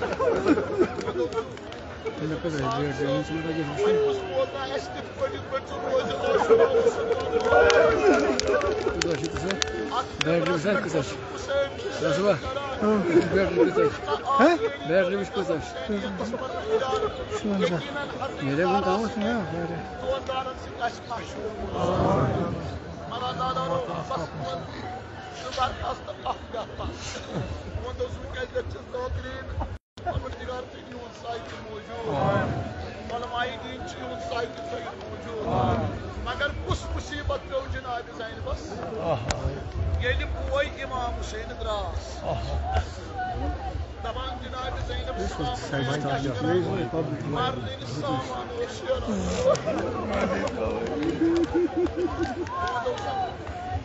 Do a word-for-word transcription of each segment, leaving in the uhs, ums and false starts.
مےٚ کوٗتاہ چھُ بیٹری؟ وۄنۍ چھُ مےٚ لگان وٕچھُن۔ کوٗتاہ چھُ ژٕ؟ بیٹری وٕچھ حظ کۭژاہ چھِ۔ کیٛاہ چھُوا؟ بیٹری کۭژاہ چھِ؟ ہہ؟ بیٹری وٕچھ کۭژاہ چھِ۔ شُوَنزاہ۔ ییٚلہِ وۄنۍ کَمَس چھُ مےٚ واریاہ۔ پروردگار، ژٕ یُہُنٛد سایہِ تہِ موٗجوٗد۔ علماء دیٖن چھِ یُہُنٛد سایہِ تہِ تھٲیِتھ موٗجوٗد۔ مگر کُس مُصیٖبت پیوٚو جناب زینبس؟ ییٚلہِ بوے امام حسین دراس۔ دپان جناب زینب سلام علیکم، مرنٕے نہٕ سامان اوس شیران۔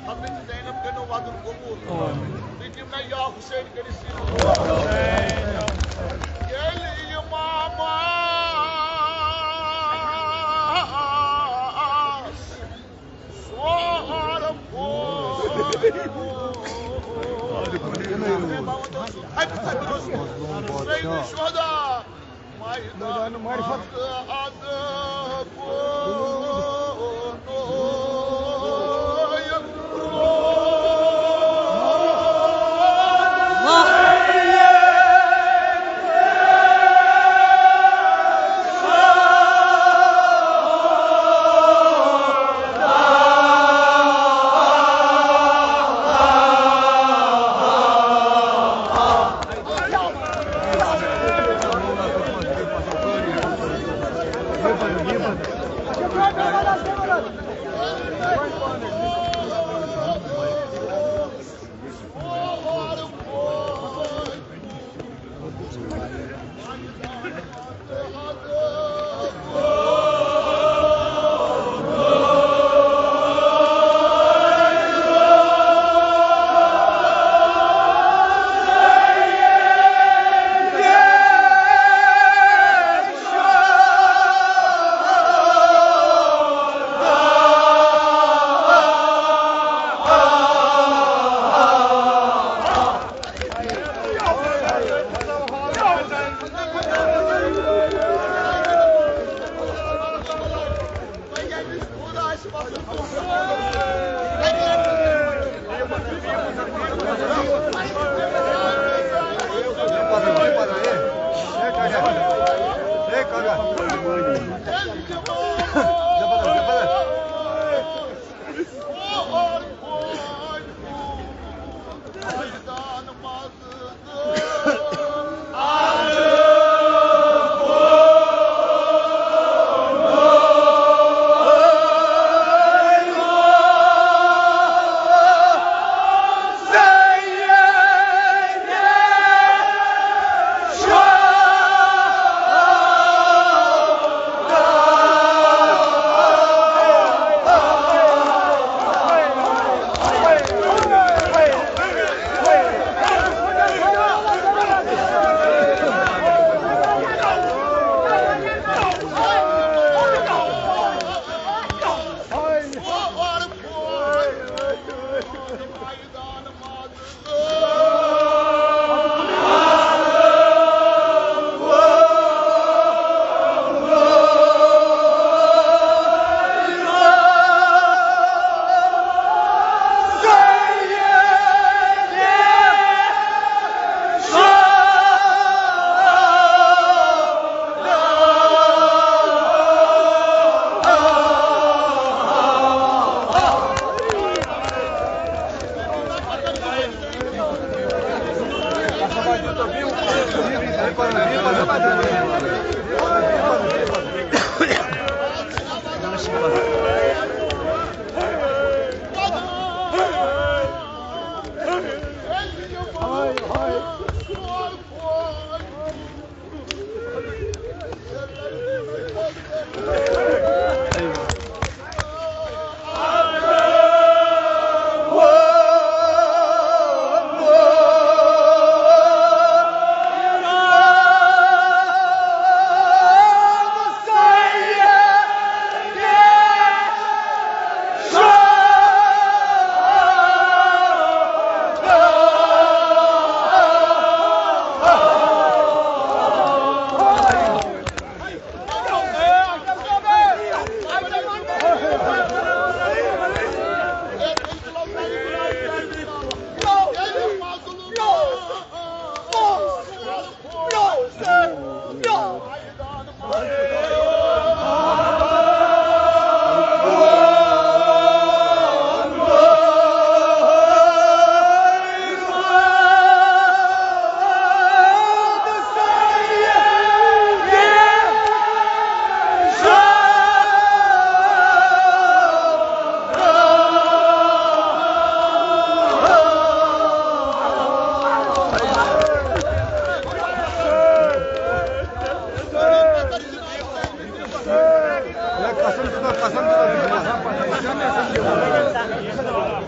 حضرت زینب کٔرِو وعدُن قبول۔ تُہۍ دِیِو مےٚ یا حسین کٔرِتھ سیٖدٕ۔ ییٚلہِ امام آس سوار پھوٚل۔ سید شہدا۔ میدان معرفت۔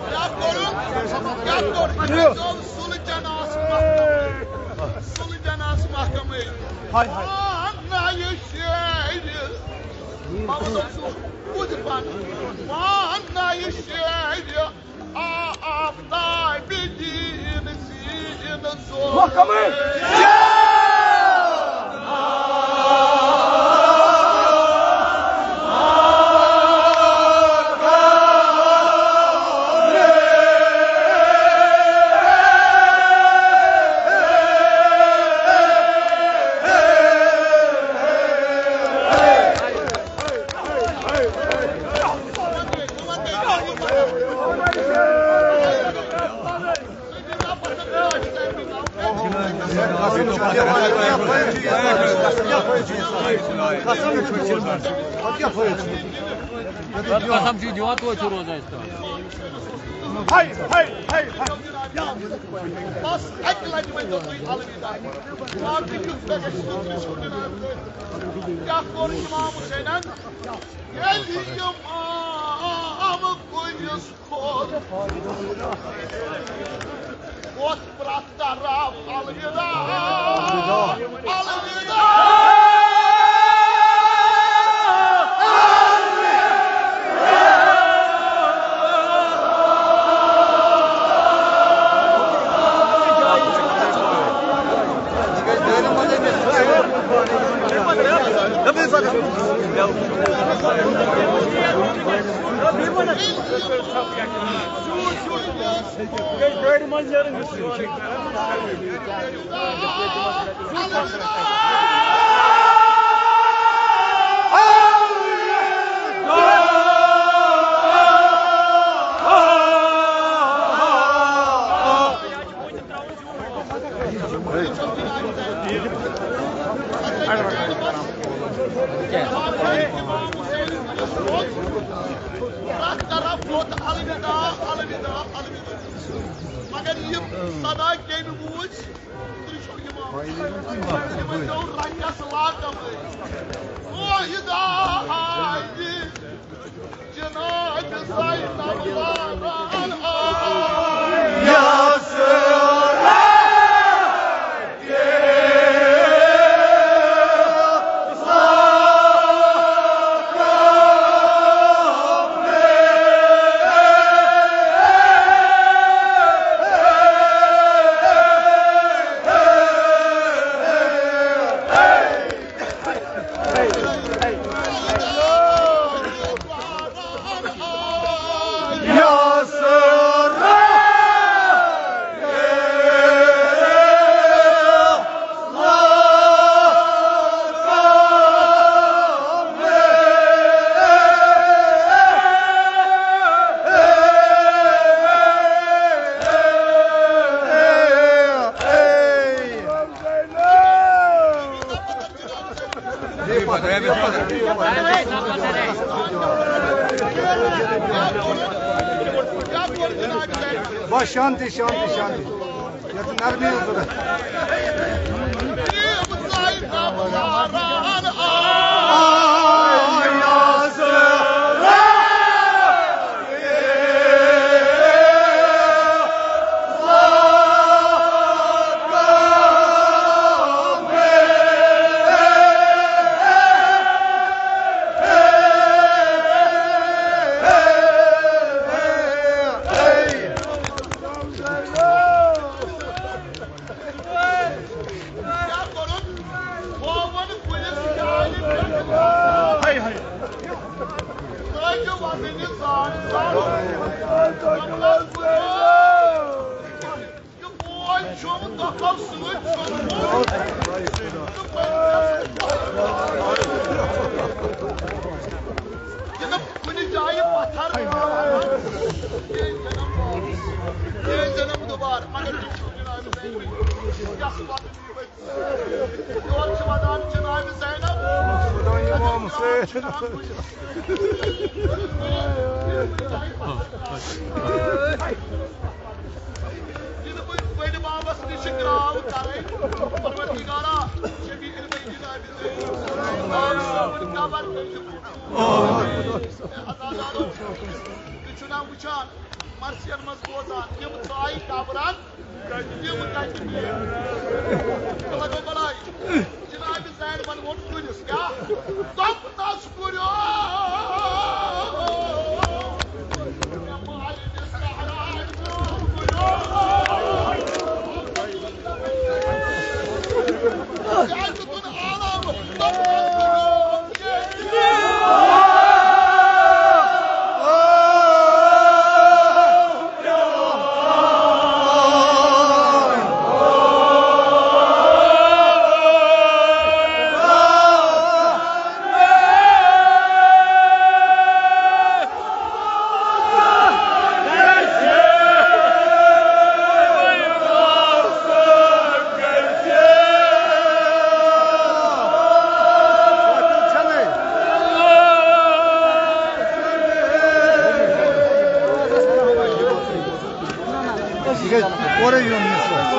کیٛاہ کوٚرُکھ؟ کیٛاہ کوٚر؟ أمۍ ٲسۍ سُلہٕ جناس محکمٕے۔ سُلہٕ جناس محکمٕے۔ ہاے ہاے۔ آ، نَیہِ شیرِ۔ بابا صٲب، بوٗزِو پانہٕ۔ آ، نَیہِ شیرِ۔ آ، آفتابِ دیٖن زیٖن زور۔ محکمٕے۔ قسم چھُ دِوان، توتہِ چھُ روزان أسۍ تام۔ بس اَکہِ لَٹہِ ؤنۍتو تُہۍ الوداع۔ باقٕے یُس مےٚ گژھِ تیُتھ چھُ جناب۔ کیٛاہ کوٚر امام حسینن؟ ییٚلہِ امام کُنِس کھوٚت، ووٚتھ پرٛٮ۪تھ طرف الوداع، الوداع۔ پرٛٮ۪تھ طرف ووت الوداع، الوداع، الوداع۔ مگر یہِ صدا کٔمۍ بوٗز؟ تُہۍ چھِو یِوان۔ تِمن پیوٚو رنٛگس لاگنَے۔ او ہدایت جناب زینب لاران آ۔ بس شانتی، شانتی، شانتی۔ یتھ نرمی ضرورت۔ کیٛاہ کوٚرُن؟ ہووُن کُلِس جانہِ پٮ۪ٹھ۔ ہاے ہاے۔ ترٛٲوِو وَزنہِ زان زان۔ یہِ بوے چھُم دۄکھو سۭتۍ ژھیوٚنمُت۔ یہِ نہٕ کُنہِ جایہِ پَتھر۔ یہِ جنم، یہِ جنم دُبارٕ۔ مگر یہِ چھُ جناب زینبٕے۔ یَس وقتہٕ یور چھِ وَدان جناب زینب۔ وَدان امام حسین۔ یہِ نہٕ بٔڑۍ، بٔڑۍ بابَس نِش چھِ گرٛاو کَرٕنۍ۔ پروردگارا، شفیع البیت جناب زینب۔ تُہۍ چھِو نا وٕچھان، مرثین منٛز بوزان، تِم ژایہِ قبرن، تِم کتہِ پیٚیہِ؟ تِمن گوٚو بلاے۔ جناب زینبن ووٚن کُلِس، کیٛاہ؟ دوٚپنس، کُلٮ۪و، مےٚ مالہِ دِ صحرا، کُلٮ۪و۔ یہِ گژھِ اورَے یُن مِصرَس۔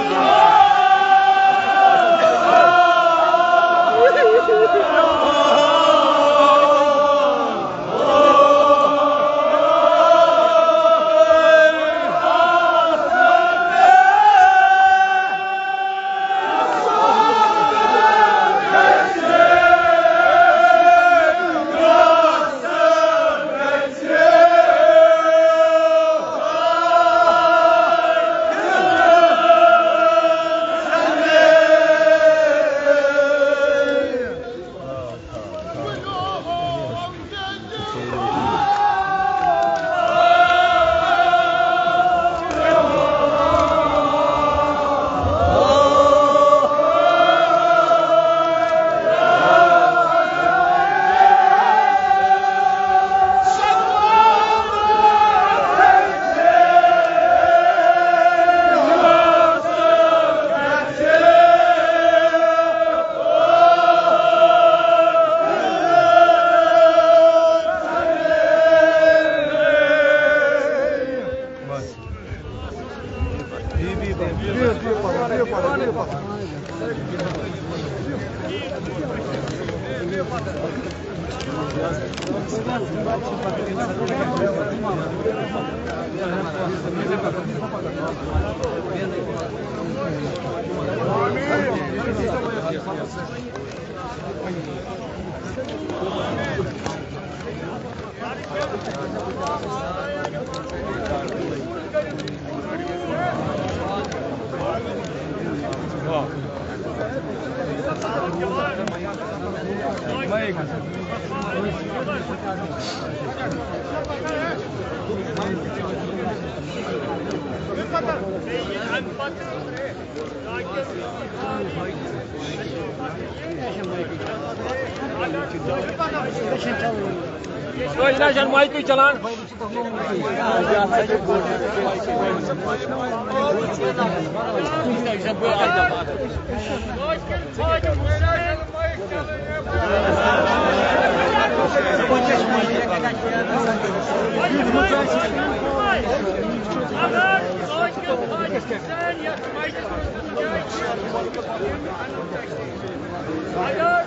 تۄہہِ چھِنہ چھَنہٕ مایکٕے چلان۔ اگر،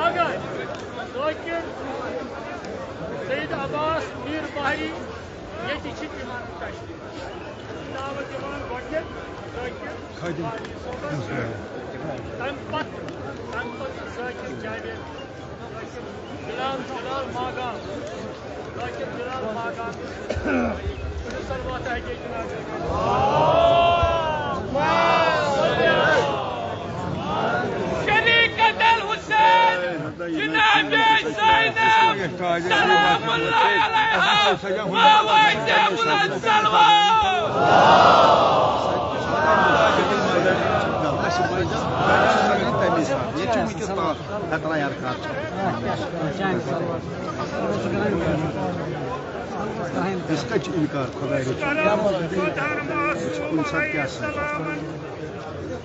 اگر ذاکر سید عباس میر بحری ییٚتہِ چھِ تِمن تشریف دعوت دِوان گۄڈٕنیتھ ذاکر خادم۔ بحری صٲبس۔ تَمہِ پتہٕ، تَمہِ پتہٕ ذاکر جاوید، ذاکر بلال، بلال ماگام، ذاکر بلال ماگام۔ صلوات ہے جناب۔ شریکت الحسین جناب زینب سلام اللہ علیہا، ما وجه من الصلوات۔ ییٚتہِ چھُ وٕنکیٚس پاس ہیٚکان یارٕ کار۔ أسۍ کَتہِ چھِ اِنکار خۄداے رٔچھِنۍ؟ أسۍ چھِ کُنہِ ساتہٕ کیٛاہ سا؟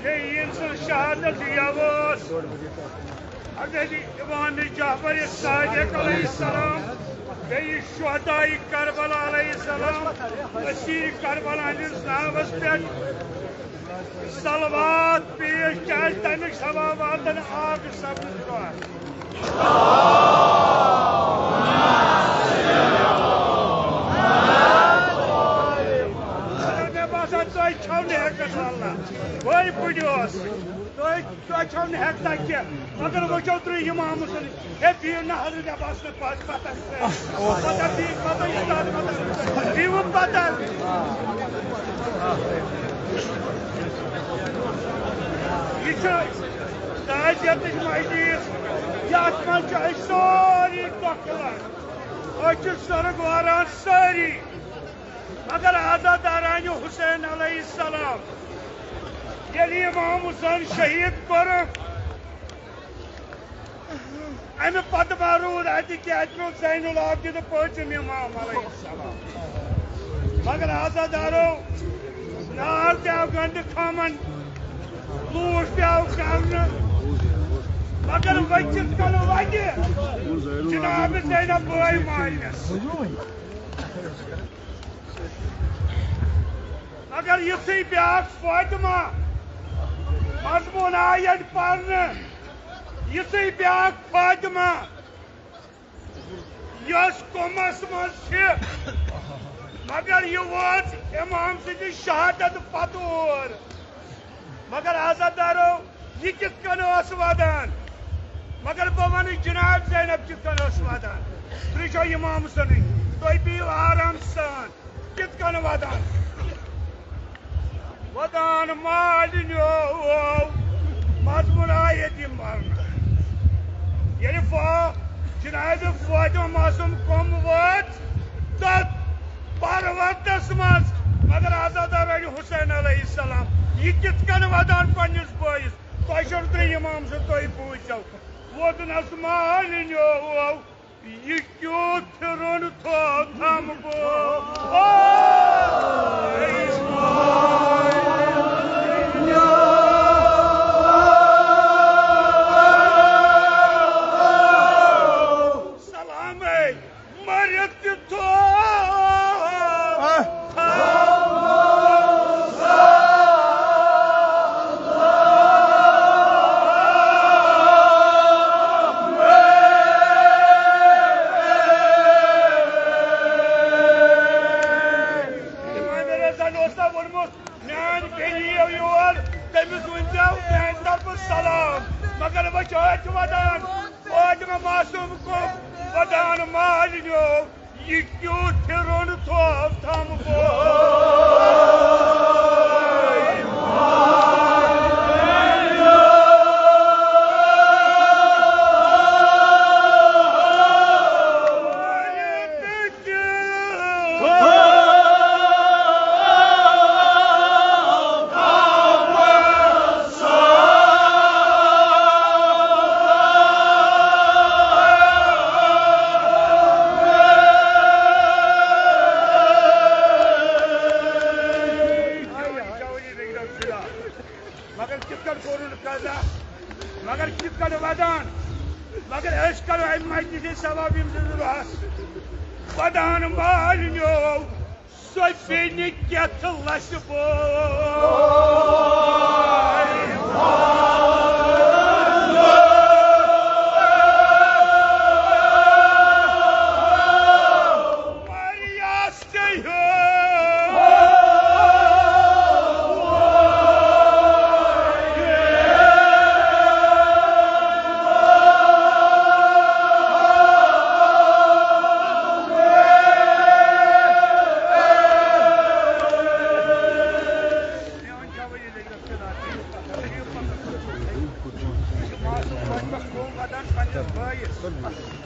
بیٚیہِ ییٚمۍ سٕنٛز شہادت یَوٕ ٲس، حضرت امام جعفر صادق علیہ السلام، بیٚیہِ شہداء کربلا علیہ السلام، اسیر کربلا ہٕنٛدِس ناوس پٮ۪ٹھ صلوات پیش، کیٛازِ تَمِکۍ صلواتن آو سبز کار۔ اللہ۔ وۄنۍ پٔرِو حظ۔ تۄہہِ، تۄہہِ چھو نہٕ ہٮ۪کتھا کینٛہہ۔ مگر وۄنۍ چھو تُہۍ اِمام حُسین۔ ہے، بِہِو نہ حضرت عباس نہٕ پتہٕ، پتہٕ، پتہٕ بِہِو، پتہٕ اِستاد، پتہٕ بِہِو پتہٕ۔ یہِ چھُ تعزیتٕچ مجلس، یتھ منٛز چھِ أسۍ سٲری دۄکھٕ لگان۔ أسۍ چھِ سۄرگ واران سٲری۔ مگر عزادارانہِ حسین علیہ السلام، ییٚلہِ امام حسین شہید کوٚرُکھ، امہِ پتہٕ ما روٗد اتہِ کینٛہہ؟ اتہِ روٗد زین العابدین تہٕ پٲنٛژِم امام علیہ السلام۔ مگر عزادارو، نار تہِ آو گنڈٕ خامن، لوٗٹھ تہِ آو کرنہٕ، مگر وۄنۍ کِتھ کٔنۍ وتہِ جناب زینب بٲے ماینس؟ مگر یُتھُے بیٛاکھ فاطمہ مضموٗن آیَن پرنہٕ، یُتھُے بیٛاکھ فاطمہ یۄس قومس منٛز چھِ، مگر یہِ وٲژ امام سٕنٛدِ شہادت پتہٕ اور۔ مگر عزادارو، یہِ کِتھ کٔنۍ ٲس ودان؟ مگر بہٕ ونہٕ جناب زینب کِتھ کٔنۍ ٲس ودان۔ تُہۍ چھِو امام حسینٕنۍ، تُہۍ بِہِو آرام سان۔ کِتھ کٔنۍ ودان؟ ودان مالِنیو، مضموٗن آیہِ ییٚتہِ مرنہٕ۔ ییٚلہِ فا-، جناب فاطمہ معصوم قوم وٲژ تتھ پروتس منٛز، مگر عزادارانہِ حسین علیہ السلام، یہِ کِتھ کٔنۍ ودان پننِس بٲیِس؟ تۄہہِ چھو نہٕ ترٛیٚیِم امام سُنٛد، تُہۍ بوٗزِو۔ ووتُن اَسہِ مالِنیو، یہِ کیُتھ پھِرُن تھوٚو تھم بہٕ۔ سلامے۔ مٔرِتھ تہِ تھوٚو۔ امام رضا اوس نہ ووٚنمُت، میٲنۍ بیٚنہِ یِیو یور، تٔمِس ؤنۍزیو میانہِ طرفہٕ سلام۔ مگر وۄنۍ چھِ أتھۍ ودان۔ فاطمہ معصوم قوم ودان مالِنیو، یہِ کیُتھ پھِرُن تھوٚو تھم بہٕ۔ مگر کِتھ کٔنۍ کوٚرُن قضا؟ مگر کِتھ کٔنۍ ودان؟ مگر أسۍ کرو اَمہِ مجلسہِ ثواب یِم زٕ رۄہس۔ ودان مالِنیو، سۄ بیٚنہِ کیٛاہ تہٕ لَسہِ بوے۔ واریاہ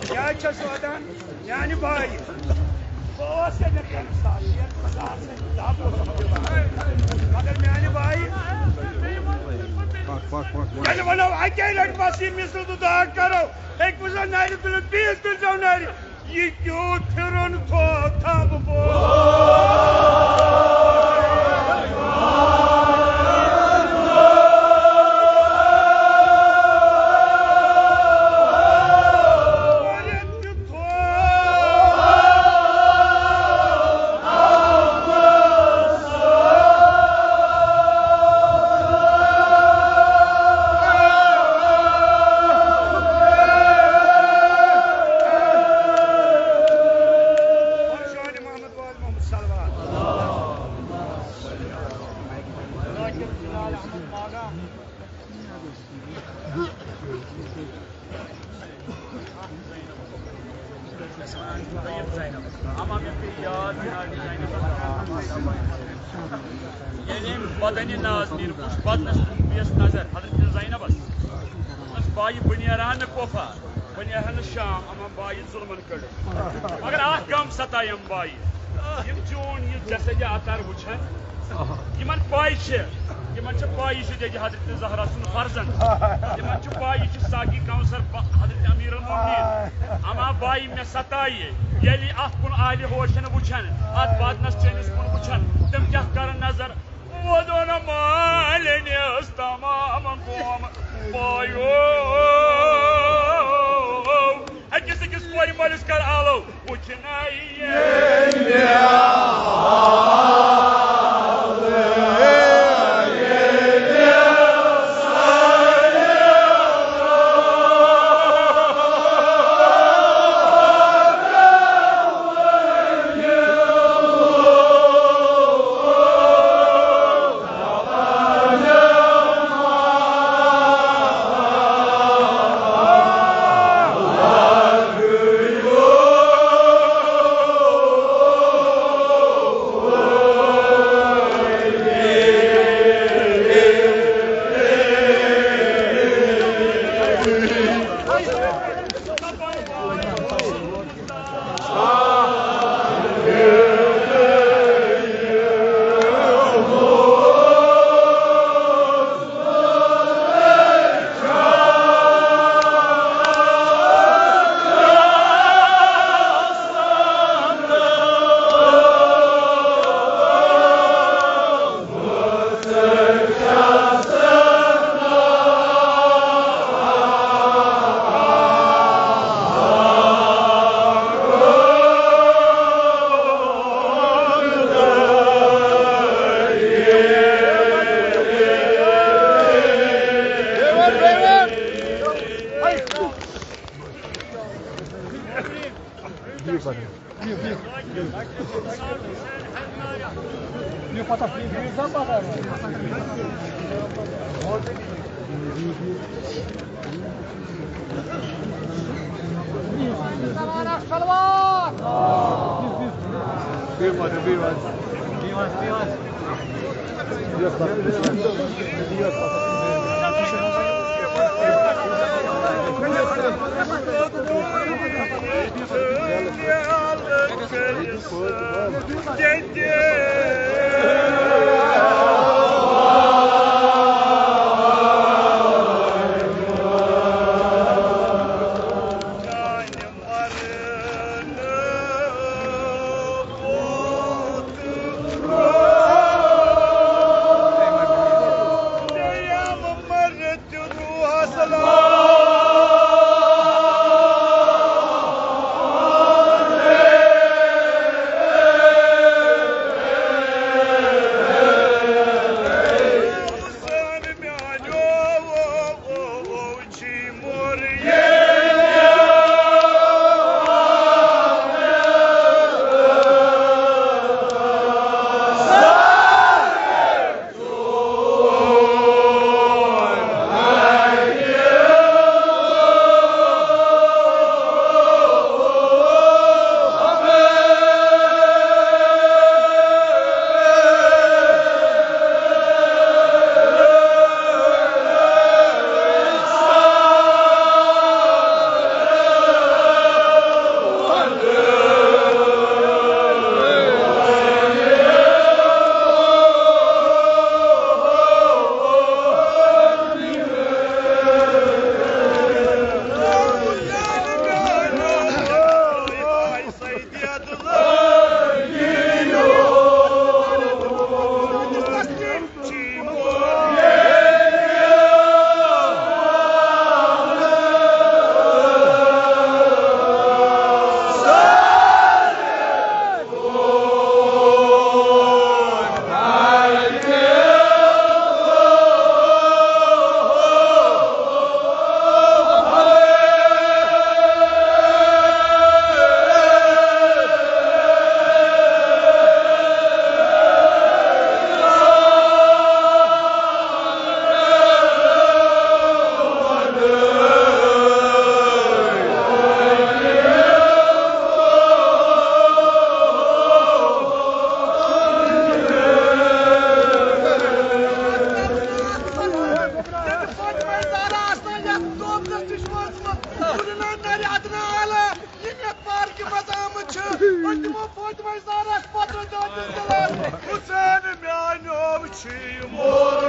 کیٛازِ چھَس وَدان؟ میانہِ بایہِ، بہٕ اوسُس نہٕ تَمہِ ساتہٕ، ییٚلہِ بہٕ زٕ ساس دَہ اوسُس دِوان۔ مگر میانہِ بایہِ، پَک، پَک، پَک، پَک۔ ییٚلہِ وَنو اَکے لَٹہِ بَس یہِ مِثل تہٕ دُعا کَرو، ہیٚکہِ وٕچھو نَرِ تُلِتھ، بیٚیِس تُلۍزیو نَرِ۔ یہِ کیُتھ پھِرُن تھوٚو تھم بہٕ۔ اما مےٚ پیٚیہِ یاد جناب زینب۔ ییٚلہِ أمۍ بدنِ نازنیٖن وٕچھ، بدنس کُن پیٚیَس نظر حضرت زینبس۔ دوٚپنس، بایہِ، بہٕ نیرٕ ہا نہٕ کوفہ، بہٕ نیرٕ ہا نہٕ شام، اما بایہِ ظُلمن کٔڑٕم۔ مگر اکھ غم ستایم بایہِ۔ یِم چون یہِ جسدِ اطہر وٕچھن، یِمن پاے چھِ، یِمن چھِ پاے، یہِ چھُ جدِ حضرت زہرا سُنٛد فرزند۔ یِمن چھِ پاے، یہِ چھُ ساقی کوثر، ب-، حضرت امیر المومنین۔ اما بایہِ، مےٚ ستایہِ، ییٚلہِ اتھ کُن اہلِ ہوشن وٕچھن، اتھ بدنس چٲنِس کُن وٕچھن، تِم کیٛاہ کرن نظر؟ وَدُن مالِنِس تَمامَ قوم بایو۔ أکِس أکِس کورِ مٲلِس کر آلو وٕچھنَے۔ کُلہِ نارِ عدنان اعلیٰ، یِم یَتھ پارکہِ منٛز آمٕتۍ چھِ، أسۍ دِمو فاطمہ زہراہَس پترٕ دٲدِس دِلَس، حسین میٛانیو چھِ یہِ مول۔